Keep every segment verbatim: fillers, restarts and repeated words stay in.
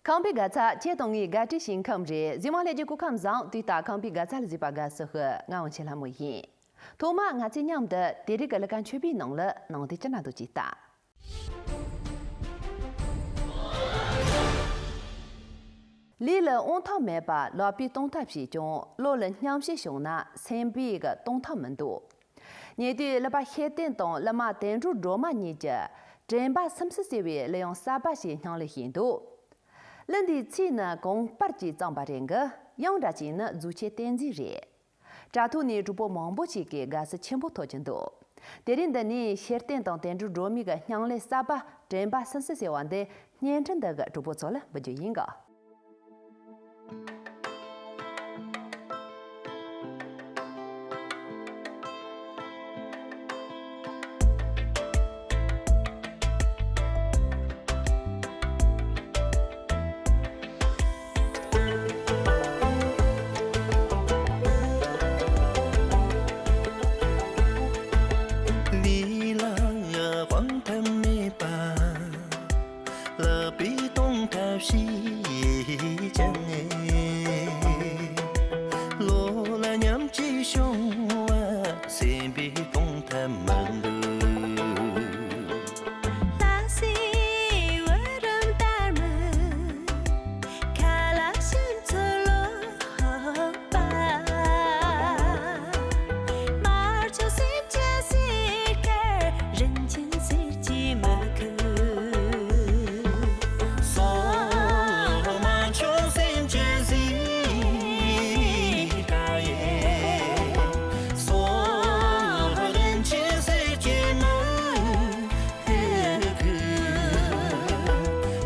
ཁམས་པའི་དགའ་ཚལ་ཁྱེད་དང་ངའི་དགའ་སྤྲོའི་ཞིང་ཁམས་རེད། གཟིགས་མོ་ལྷན་རྒྱས་སྐུ་ཁམས་བཟང་། དུས་ལྟར་ཁམས་པའི་དགའ་ཚལ་ལ་གཟིགས་པ་དགའ་བསུ་ཞུ། ང་དབང་ཆེན་ལྷ་མོ་ཡིན། ཐོག་མར་ང་ཚོས་མཉམ་དུ་དེ་རིང་གི་ཀླུ་མཁར་མཆོད་པའི་ནང་ལ་ནང་དོན་ཅི་འདྲ་འདུག་ཅིག་ལྟ། ལུས་ལ་དབང་ཐང་མེད་པར་ཀླུ་པའི་གཏོང་ཐབས་བྱས་ཀྱང་བློ་ལ་སྙམ་བྱེད་བྱུང་ན་སེམས་པའི་གཏོང་ཐབས་མི་འདུག་ཉེ་དུས་ཀླུ་པ་ཤེར་བསྟན་དང་ཀླུ་མ་དོན་གྲུབ་སྒྲོལ་མ་གཉིས་ཀྱིས་དྲན་པ་སིམ་སིམ་ཟེར་བའི་གླུ་དབྱངས་གསར་པ་ཞིག་སྙིང་ལ་ཞུགས་འདུག་གླུ་འདིའི་ཚིག་ནི་གོང་སྤར་གྱིས་བརྩམས་པ་རེད་འགི། དབྱངས་སྒྲ་གཅིག་ནི་རྫུ་ཆེན་བསྟན་འཛིན་རེད། དྲ་ཐོག་ནས་གྲོགས་པོ་མང་པོ་ཞིག་གིས་དགའ་བསུ་ཆེན་པོ་ཐོབ་ཀྱི་འདུག་དེ་རིང་འདི་ནས་ཤེར་བསྟན་དང་དོན་གྲུབ་སྒྲོལ་མའི་གི་སྙིང་ལས་གསར་པ་དྲན་པ་སིམ་སིམ་ཟེར་བ་འདི་བརྙན་འཕྲིན་འདི་གི་གྲོགས་པོ་ཚོ་ལ་འབུལ་རྒྱུ་ཡིན་གི། ལུས་ལ་དབང་ཐང་མེད་པ། ཀླུ་པའི་གཏོང་ཐབས་ཤིག་ཀྱང་། བློ་ལ་སྙམ་བྱེད་བྱུང་བ་སེམས་པའི་གཏོང་ཐབས་མི་འདུག་ལྷ་སའི་བུ་རམ་དར་མ། ཁ་ལག་ཤིང་ཚུལ་ལོག་པ། དམར་ཕྱོགས་སེམས་ཀྱི་གཟིར་ཁར་རིན་ཆེན་གཟི་བརྗིད་མི་ཁུག་སོགས་དམར་ཕྱོགས་སེམས་ཀྱི་གཟིར་ཁ་ཡི། སོགས་རིན་ཆེན་གཟི་བརྗིད་མི་ཁུག་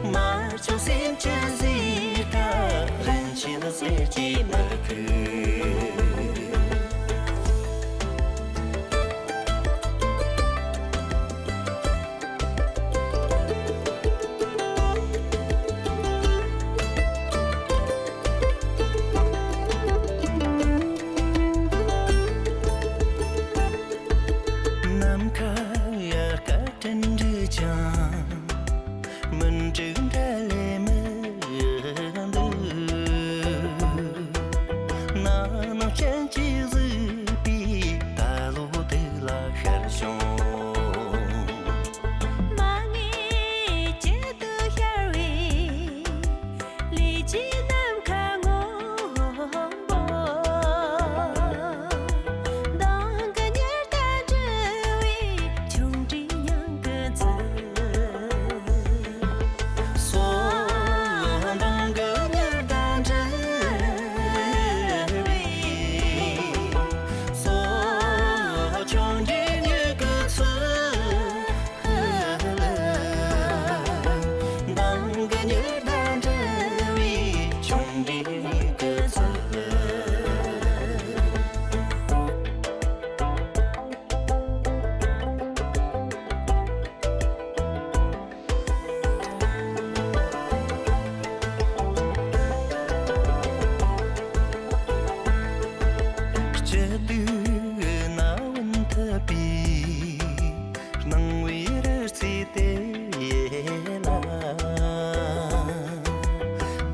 དམར་ཕྱོགས་སེམས་ཀྱི་གཟིར་ཁར་རིན་ཆེན་གཟི་བརྗིད་མི་ཁུག་ནམ་མཁའ་ཡལ་ག་སྤྲིན་འདྲ་ཅིག་མི་འགྲིག་འདྲ་ལས་མི་འདུག་ནམ་ནམ་སྤྱན་གྱིས་གཟིགས་པའི་ད་ལོ་དུས་ལ་ཤར་བྱུང་། མ་ངེས་བྱེད་དུ་ཤར་བའི་ལས་ཀྱི་ནམ་མཁའ་སྔོན་པོ། མདང་དཀར་ཉི་ཟླ་འདྲ་བའི་ཆུང་འདྲིས་མྱང་གི་ཚུལ། སོ། མདང་དཀར་ཉི་ཟླ་འདྲ་བའི་སོ། ཆུང་འདྲིས་མྱང་གི་ཚུལ། མདང་དཀར་ཉི་ཟླ་འདྲ་བའི་ཆུང་འདྲིས་མྱང་གི་ཚུལ། སྐྱིད་སྡུག་ནང་མཐུད་པའི་སྣང་བའི་རི་རྩེ་དེ་ལ།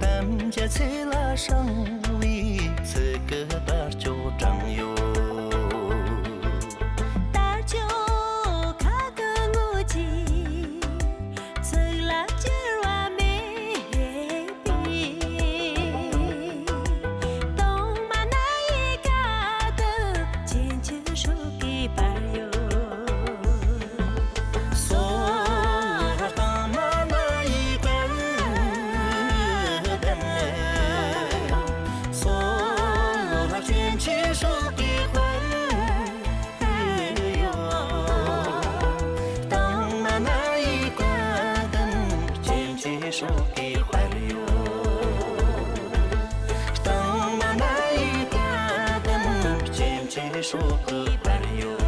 དམ་བཅའ་ཚེ་ལ་བསྲིངས་པའི་ཚིག་གི་དར་ལྕོག་དྲངས་ཡོད། དར་ལྕོག་ཁ་གི་ངོས་ཀྱི་ཚིག་ལ་འགྱུར་བ་མེད་པའི། གདོང་མ་ན་ཡི་ག་དུ་ཆེན་ཆེ་སྲོག་གི་བར་ཡོད། སོ། གདོང་མ་ན་ཡི་ག་དུ་སོ། ཆེན་ཆེ་སྲོག་གི་བར་ཡོད། གདོང་མ་ན་ཡི་ག་དུ་ཆེན་ཆེ་སྲོག་གི་བར་ཡོད། གདོང་མ་ན་ཡི་ག་དུ་ཆེན་ཆེ་སྲོག་གི་བར་ཡོད།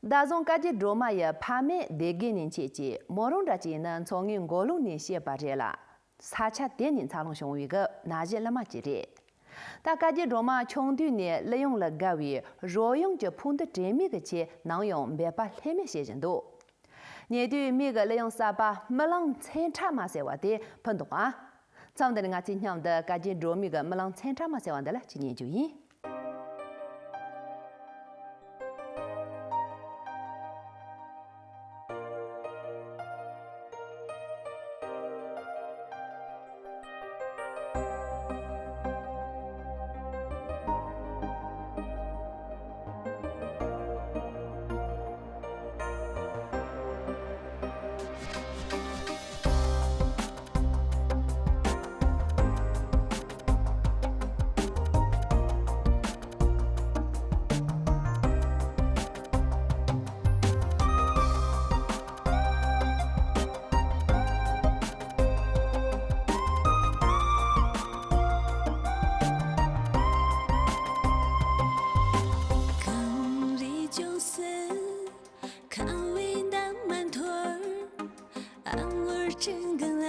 ཟླ་བཟང་བཀའ་བརྒྱུད་སྒྲོལ་མ་ཡི་ཕ་མེས་སྡེ་དགེ་ནས་མཆེད་ཀྱི་མོ་རང་འདྲ་ཅིག་ནི་མཚོ་སྔོན་མགོ་ལོག་ནས་སྐྱེས་པ་རེད་ལ། ས་ཆ་དེ་ནས་འཚར་ལོངས་བྱུང་བའི་གི་ན་གཞོན་ལི་མ་ཅིག་རེད། ད་བཀའ་བརྒྱུད་སྒྲོལ་མ་ཆུང་དུས་ནས་གླུ་དབྱངས་ལ་དགའ་བའི་རོལ་དབྱངས་ཀྱི་ཕུགས་འདུན་དྲན་མེད་ཀྱི་ཆེད་ནམ་ཡང་འབད་པ་ལྷོད་མེད་བྱེད་བཞིན་འདུག་ཉེ་དུས་མོས་ཀྱི་གླུ་དབྱངས་གསར་པ་རྨི་ལམ་མཚན་ཁྲ་མ་ཟེར་བ་དེ་ཕུལ་འདུག་ཨ། མཚམས་འདིར་ང་ཚོས་མཉམ་དུ་བཀའ་བརྒྱུད་སྒྲོལ་མའི་གི་རྨི་ལམ་མཚན་ཁྲ་མ་ཟེར་བ་འདི་ལ་ཅིག་ཉན་རྒྱུ་ཡིན། ཅན་གང་ལ་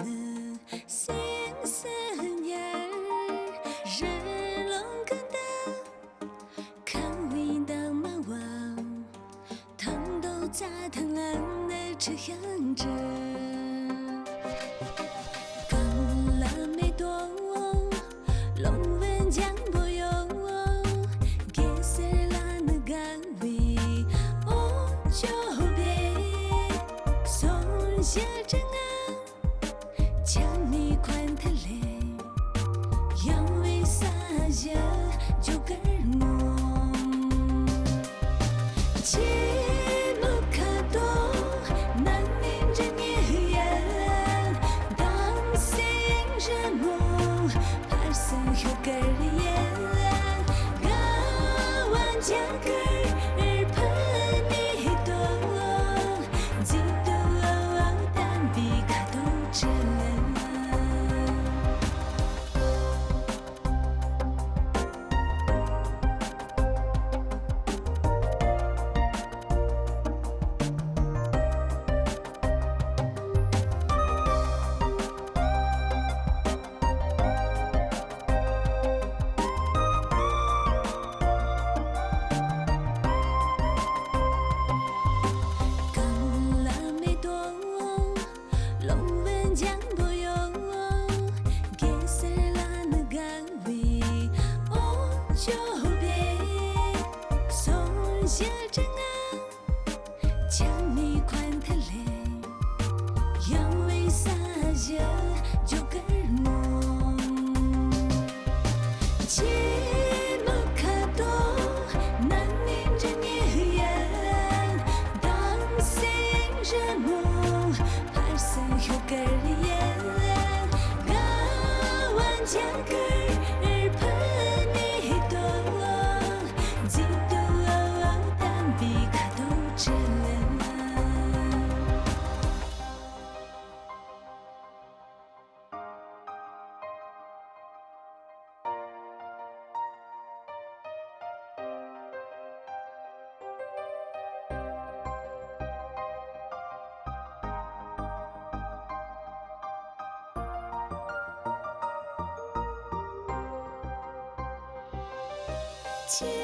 ནི་སེམས་སུ་ཉར། རི་ཀླུང་གི་འདབས་ཁ་བའི་འདབ་མ་བ། ཐང་སྟོང་རྩྭ་ཐང་ལ་ནི་ཁྲི་ཤང་བྲི། གང་ལ་མེ་ཏོག་ལུང་བུ་འཇམ་པོ་ཡོད། གེ་སར་ལ་ནི་དགའ་བའི་འོ་ཅོག་པས། སོན་ཞལ་གྱི་ང་ཆགས་མེད་མཁན་ཐ་ལེ། ཡང་བའི་ས་གཞི་ཇོ་དཀར་ངོམ། ཆེ་མོ་ཁ་དོག་ནང་ནས་འདྲ་ཉེ་ཡན། དྭངས་སེང་རི་མོ་ཕར་སེང་ཤོག་དཀར་ཡན། དགའ་བ་འཇའ་གར་ཕུ་ནས་དོ། མཛེས་སྡུག་འོད་དམ་པའི་ཁ་དོག་བྲི། གང་ལ་མེ་ཏོག་ལུང་བུ་འཇམ་པོ་ཡོད། གེ་སར་ལ་ནི་དགའ་བའི་འོ་ཅོག་པས། སོན་ཞལ་གྱི་ང་ཆགས་མེད་མཁན་ཐ་ལེ། ཡང་བའི་ས་གཞི་ཇོ་དཀར་ངོམ། ཆེ་མོ་ཁ་དོག་ནང་ནས་འདྲ་ཉེ་ཡན། དྭངས་སེང་རི་མོ་ཕར་སེང་ཤོག་དཀར་ཡན། དགའ་བ་འཇའ་གར་ཕུ་ནས་དོ། མཛེས་སྡུག་འོད་དམ་པའི་ཁ་དོག་བྲི། ཆེ་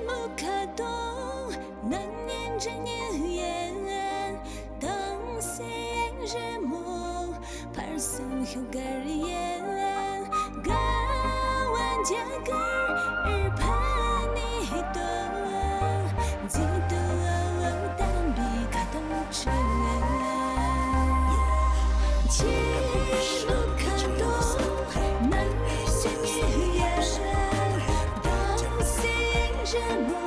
མོ་ཁ་དོག་ནང་ནས་འདྲ་ཉེ་ཡན། དྭངས་སེང་རི་མོ་ཕར་སེང་ཤོག་དཀར་ཡན། དགའ་བ་འཇའ་གར་ཕུ་ནས་དོ། མཛེས་སྡུག་འོད་དམ་པའི་ཁ་དོག་བྲི། ཆེ་མོ་ཁ་དོག་ནང་ནས་འདྲ་ཉེ་ཡན། དྭངས་སེང་རི་མོ་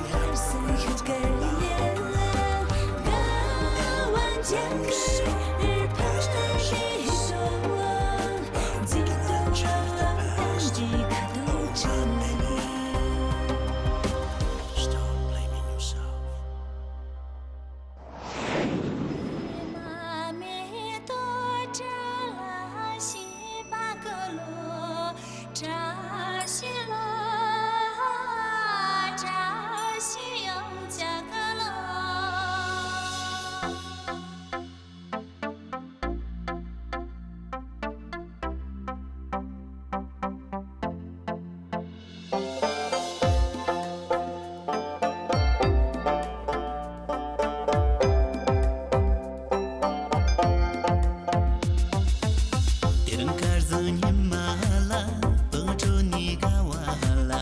ཕར་སེང་ཤོག་དཀར་ཡན། དགའ་བ་འཇའ་གར་ཕུ་ནས་དོ། མཛེས་སྡུག་འོད་དམ་པའི་ཁ་དོག་བྲི། Stop blaming yourself. དེ་རིང་ཁར་ཟང་ཉི་མ་ལ། དུང་ཁྲོད་ནས་དགའ་བ་ལ།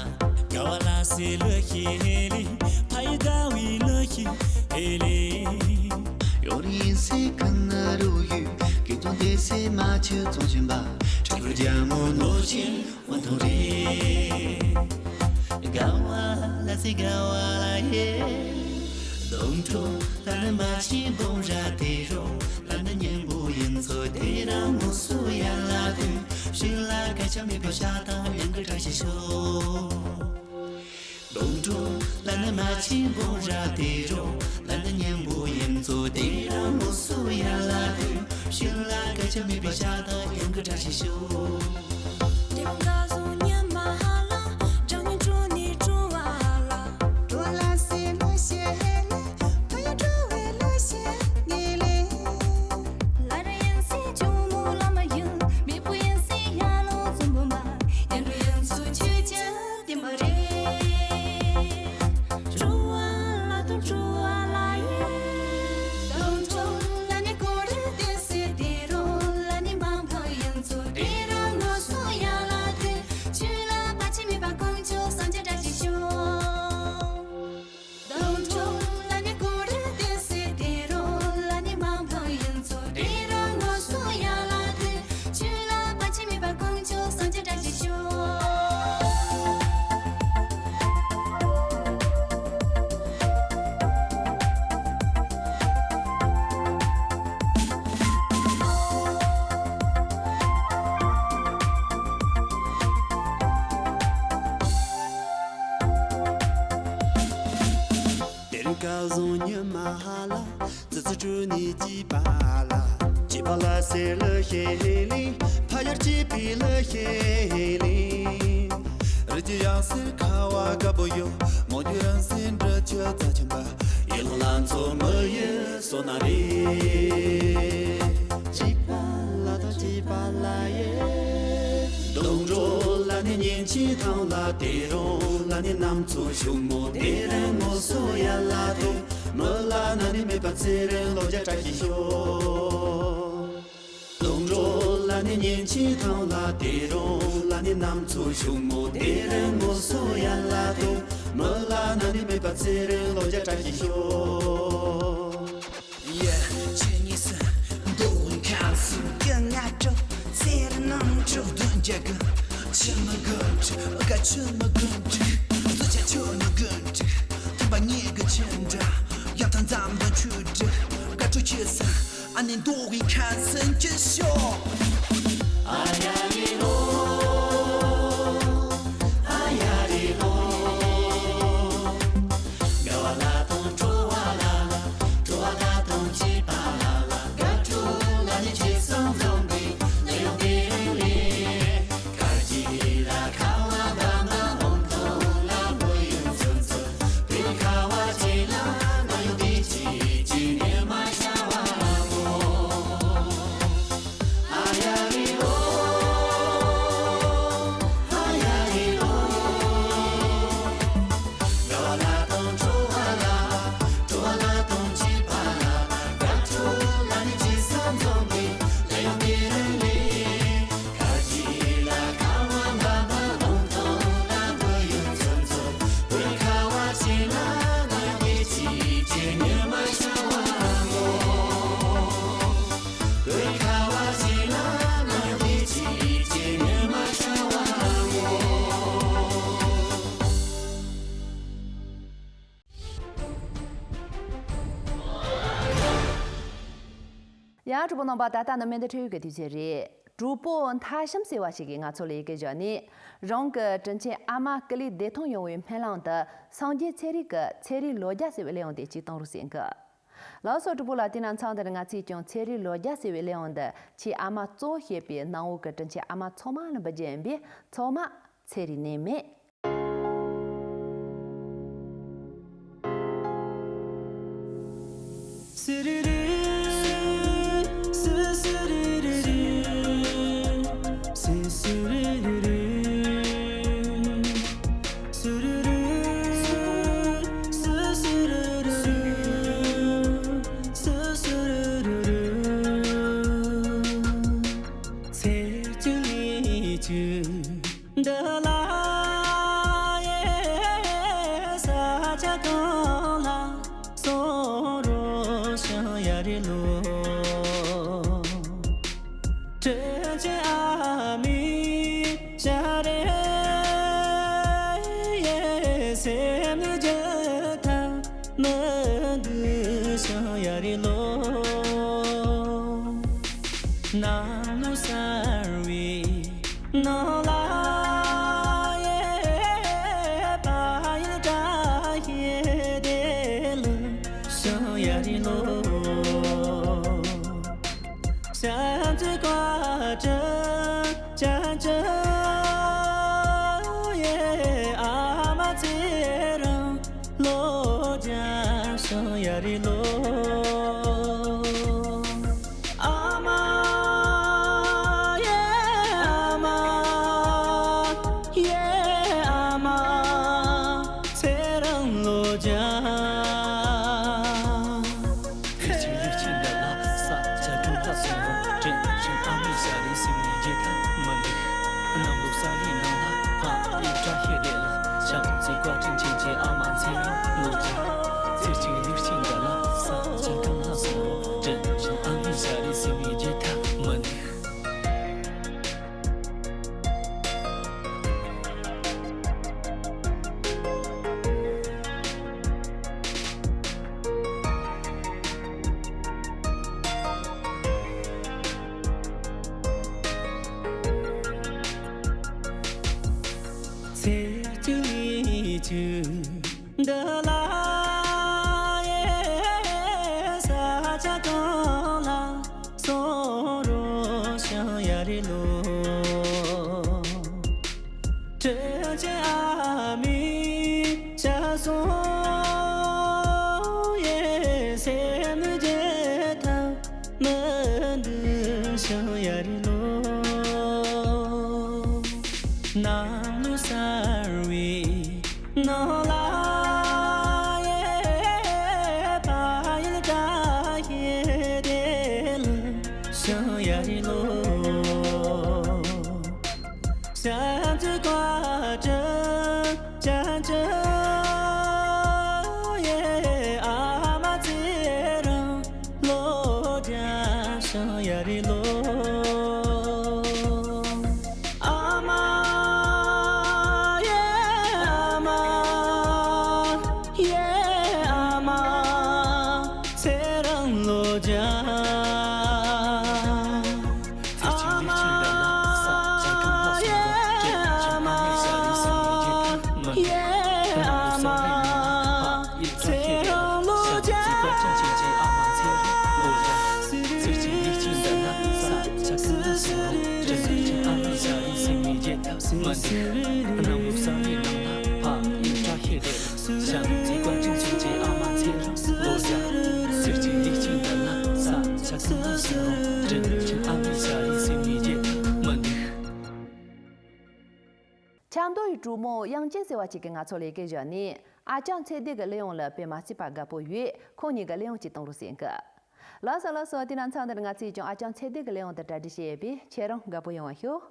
དགའ་བ་ལ་སེ་ལོ་ཤེ་ལི། ཕ་ཡི་དགའ་བའི་ལོ་ཤེ་ཧེ་ལི། ཡོ་རི་སེ་ཁན་ན་རུ་ཡུ། ཀེ་ཙོང་དེ་སེ་མ་ཆུ་ཙོང་ཆེན་པ། ཁྲི་རྒྱ་མོ་ནོ་ཆེན། དགའ་བ་ལ་སེ་དགའ་བ་ལ་ཡེ། དུང་ཁྲོད་ལ་ནི་མ་ཆེན་བོང་ར་དེ་རོ། ལ་ནི་གཉེན་པོ་ཡིན་ཚོ་དེ་རང་མོ་སུ་ཡ་ལ་དུ། ཕྱི་ལ་སྐད་ཆ་མེད་པའི་ཤ་དང་ཉང་གི་བཀྲ་ཤིས་ཤོག་དུང་ཁྲོད་ལ་ནི་མ་ཆེན་བོང་ར་དེ་རོ། ལ་ནི་གཉེན་པོ་ཡིན་ཚོ་དེ་རང་མོ་སུ་ཡ་ལ་དུ། ཕྱི་ལ་སྐད་ཆ་མེད་པའི་ཤ་དང་ཉང་གི་བཀྲ་ཤིས་ཤོག་དེ་རིང་ཁ་སང་ཉི་མ་ལ། བྱང་ཉིན་དྲོ་ནས་དྲོ་བ་ལ། དྲོ་ལ་སེ་ལོ་ཤེ་ལེ། ཕ་ཡུལ་དྲོ་བའི་ལོ་ཤེ་ངེ་ལེ། མ་ཧ་ལ། ཙི་ཙི་ཀྲུ་ནི་ཀྱི་པ་ལ། ཀྱི་པ་ལ་སེ་ལ་ཧེ་ལི། ཕ་ཡར་ཀྱི་པི་ལ་ཧེ་ལི། རི་ཀྱི་ཡང་སེ་ཁ་བ་དཀར་པོ་ཡོ། མོ་རྒྱུ་རང་སེ་འདྲ་ཆ་ཙ་ཆམ་པ། ཡེ་ལོ་ལ་མཚོ་མ་ཡེ་སོ་ན་རི། ཀྱི་པ་ལ་དང་ཀྱི་པ་ལ་ཡེ། སྡོང་གྲོགས་ལ་ནི་ཉིན་གཅིག་ཐང་ལ། དེ་རོང་ལ་ནི་གནམ་མཚོ་ཤུག་མོ། དེ་རིང་ངོ་སོ་ཡ་ལ་དེ། མི་ལ་ན་ནི་མེད་པ་ཚེ་རིང་ལོ་བརྒྱ་བཀྲ་ཤིས་ཤོག་སྡོང་གྲོགས་ལ་ནི་ཉིན་གཅིག་ཐང་ལ། དེ་རོང་ལ་ནི་གནམ་མཚོ་ཤུག་མོ། དེ་རིང་ངོ་སོ་ཡ་ལ་དེ། མི་ལ་ན་ནི་མེད་པ་ཚེ་རིང་ལོ་བརྒྱ་བཀྲ་ཤིས་ཤོག Yeah, ཆེ་ཉིས་སུ་འདུག་ཁ་སུ་ཀྱི་ང་ཅོ་སེར་ནང་ཅོ་དུན་ཅེ་གི་ཆི་མ་གུན་ཅི་ག་ཆི་མ་གུན་ཅི་དུ་ཆ་ཆུ་མ་གུན་ཅི་ཐུམ་པ་ཉེ་གི་ཆེན་དྲ་ཡ་ཐང་ཙམ་དུ་ཆུ་ཅི་ག་ཆུ་ཆེ་ས། ཨ་ནི་འདུག་གི་ཁ་སེན་གྱི་ཤོག་ཡང་གྲོགས་པོ་རྣམ་པ། ད་ལྟ་ནི་མེ་མདའ་འཕྲེད་ཡིག་གི་དུས་ཚོད་རེད། གྲོགས་པོ་མཐའ་བཤམ་ཟེར་བ་ཞིག་གིས་ང་ཚོ་ལ་ཡི་གེ་བཞག་ནས། རང་གི་དྲིན་ཆེན་ཨ་མ་སྐུ་ལུས་བདེ་ཐང་ཡོང་བའི་སྨོན་ལམ་དུ་སངས་རྒྱས་ཚེ་རིང་གི་ཚེ་རིང་ལོ་བརྒྱ་ཟེར་བའི་གླེང་བམ་དེ་གཅིག་གཏོང་རོགས་ཟེར་གི། ལགས་སོ་གྲོགས་པོ་ལགས། དེ་ན་མཚམས་འདིར་ང་ཚོས་ཀྱང་ཚེ་རིང་ལོ་བརྒྱ་ཟེར་བའི་གླེང་བམ་འདི་ཁྱེད་ཨ་མ་གཙོ་བོ་བྱས་པའི་ནང་འོག་གི་དྲིན་ཆེན་ཨ་མ་ཚང་མ་ལ་འབུལ་རྒྱུ་ཡིན་པས། ཚང་མ་ཚེ་རིང་ནད་མེད། འདི་ལ་ཡེ་ས་ཆ་གང་ལ་སོང་རོགས་ཤང་ཡ་རི་ལོ། དྲིན་ཆེན་ཨ་མའི་ཞལ་རས་ཡེ་སེམས་ནས་བརྗེད་ཐབས་མི་འདུག་ཤང་ཡ་རི་ལོ། ནམ་ལོ་གསར་བའི་ནང་ལ་ཡེ་པ་ཡིན་དྲ་ཡེ་དེ་ལ་ཤང་ཡ་རི་ལོ། བྱམས་བརྩེའི་བཀའ་དྲིན་ཅན་གྱི་ཡེ་ཨ་མ་ཚེ་རིང་ལོ་བརྒྱ་ཤང་ཡ་རི་ལོ། ཨ་མ་ཡེ་ཨ་མ་ཡེ་ཨ་མ་ཚེ་རིང་ལོ་བརྒྱ། ཚེ་གཅིག་ལུས་གཅིག་འདི་ལ་ས་ཆ་གང་ལ་སོང་རུང་དྲིན་ཆེན་ཨ་མའི་ཞལ་རས་སེམས་ནས་བརྗེད་ཐབས་མི་འདུག་གནམ་ལོ་གསར་བའི་ནང་ལ་ཕ་ཡི་བཀྲ་ཤིས་བདེ་ལེགས། བྱམས་བརྩེའི་བཀའ་དྲིན་ཅན་གྱི་ཨ་མ་ཚེ་རིང་ལོ་བརྒྱ། ཚེ་གཅིག་ལུས་གཅིག་འདི་ལ་ས་ཆ་གང་ལ་སོང་རུང་དྲིན་ཆེན་ཨ་མའི་ཞལ་རས་སེམས་ནས་བརྗེད་ཐབས་མི་འདུག་ཚེ་གཅིག་ལུས་གཅིག་འདི་ལ་ཡེ་ ཆང་ཡ་རི་ལོ། ནང་ལོ་གསར་བའི་ནང་ལ་ཡེ་པ་ཡིལ་ཀ་ཡེ་དེ་ལ་ཆང་ཡ་རི་ལོ། བྱམས་བརྩེ་བཀའ་དྲིན་བྱང་ཆུབ་ཡེ། ཨ་མ་ཚེ་རིང་ལོ་བརྒྱ་བྱང་ཡ་རི་ལོ། ཨ་མ་ཡེ་ཨ་མ་ཡེ་ཨ་མ་ཚེ་རིང་ལོ་བརྒྱ། ཆབ་མདོ་ཡི་གྲོགས་མོ་དབྱངས་ཅན་ཟེར་བ་ཅིག་གིས་ང་ཚོ་ལ་ཡི་གེ་བཞག་ནས། ཨ་ཅག་ཚེ་བདེ་གི་གླུ་དབྱངས་ལ་དཔེ་མ་སྲིད་པ་དགའ་པོ་ཡོད། ཁོང་གཉིས་ཀྱི་གླུ་དབྱངས་ཅིག་གཏོང་རོགས་ཟེར་གི། ལགས་སོ་ལགས་སོ། དེ་ན་མཚམས་འདིར་ང་ཚོས་ཀྱང་ཨ་ཅག་ཚེ་བདེ་གི་གླུ་དབྱངས་དེ་གྲ་སྒྲིག་བྱས་ཡོད་པས། ཁྱེད་རང་དགའ་པོ་ཡོང་བ་ཤོག།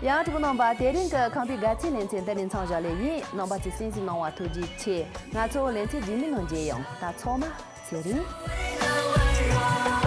ཡང་གྲོགས་རྣམ་པ། དེ་རིང་གི་ཁང་པའི་དགའ་ཚལ་ལེ་ཚན་འདི་ནས་མཚམས་བཞག་ལེ་ཡིན། རྣམ་པ་ཚོས་གསན་གཟིགས་གནང་བར་ཐུགས་རྗེ་ཆེ། ང་ཚོ་ལེ་ཚན་རྗེས་མའི་ནང་མཇལ་ཡོང་། ད་ཚང་མ་ཚེ་རིང་།